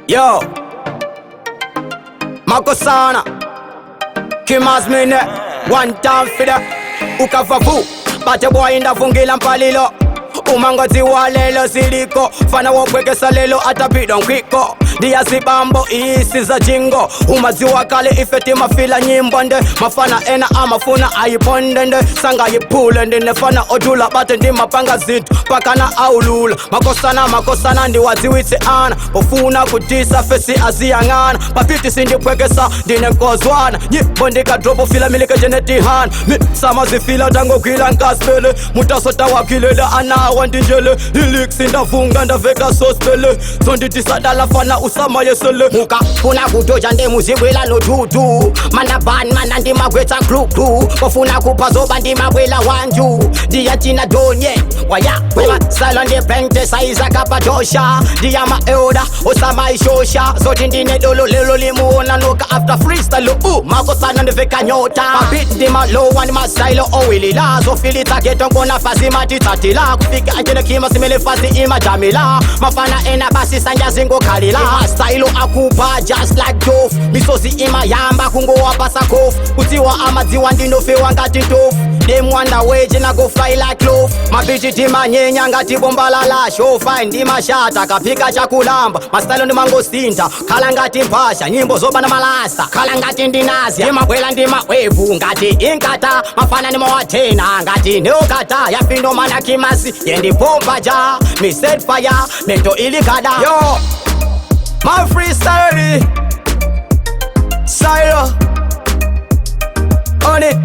Yo, Makosana, Kimazmine, one time for the Ukavavu, Bate boy ndavungila mpalilo umangodziwa lelo ziliko fana wopwekesa lelo atapidwa nkwiko ndiyazibambo isi za jingo umadziwa kale ife timafila nyimbo nde mafana ena amafuna ayiponde nde sangayiphule ndinefana odula bate ndimapanga zinthu pakana aulula makosana makosana ndiwadziwitse ana pofuna kutisa fesi aziyang'ana papiti sindiphwekesa ndinenkozwana nyimbo ndikadropo fila milikejenetihana misamazifila tangogwila nkasipele mutasotawakilela anawa ndinjele iliksi ndavunga ndaveka sospele zonditisadala fana usamayesele Muka funa kutoja ndemuzibwela notutu mana ban mana ndimagwetsa kluklu kofuna kupha zoba ndimabwela wanju ndiyatina donye waya salo ndipente saiza kapadosha ndiyamaeuda osamaishosha zoti ndine dolo lelo limuona noka after freestyle makosana ndiveka nyota mabit ndimalowa ndimasayilo owilila zofilitsa geto nkona fasi matitsatila kufika anjenekima simele fasi imajamila mafana ena basi sanja zingokhalila masayilo akupha just like dof misozi imayamba kungowapasa kofu kutsiwa amadziwa ndinofewa ngati ntofu demwanda weje nagofly like loaf mabichi timanyenya ngati bombalala shofa ndimashata kaphika chakulamba masitayilo ndimangosinta khala ngati mphasha nyimbo zobana malasa khala ngati ndinazya ndimabwela ndimawevu ngati inkata mafana ndimawathena ngati neokata yafindomana kimasi yendipompa ja miset fire mento ilikada Yo, my freestyle, Silo, on it.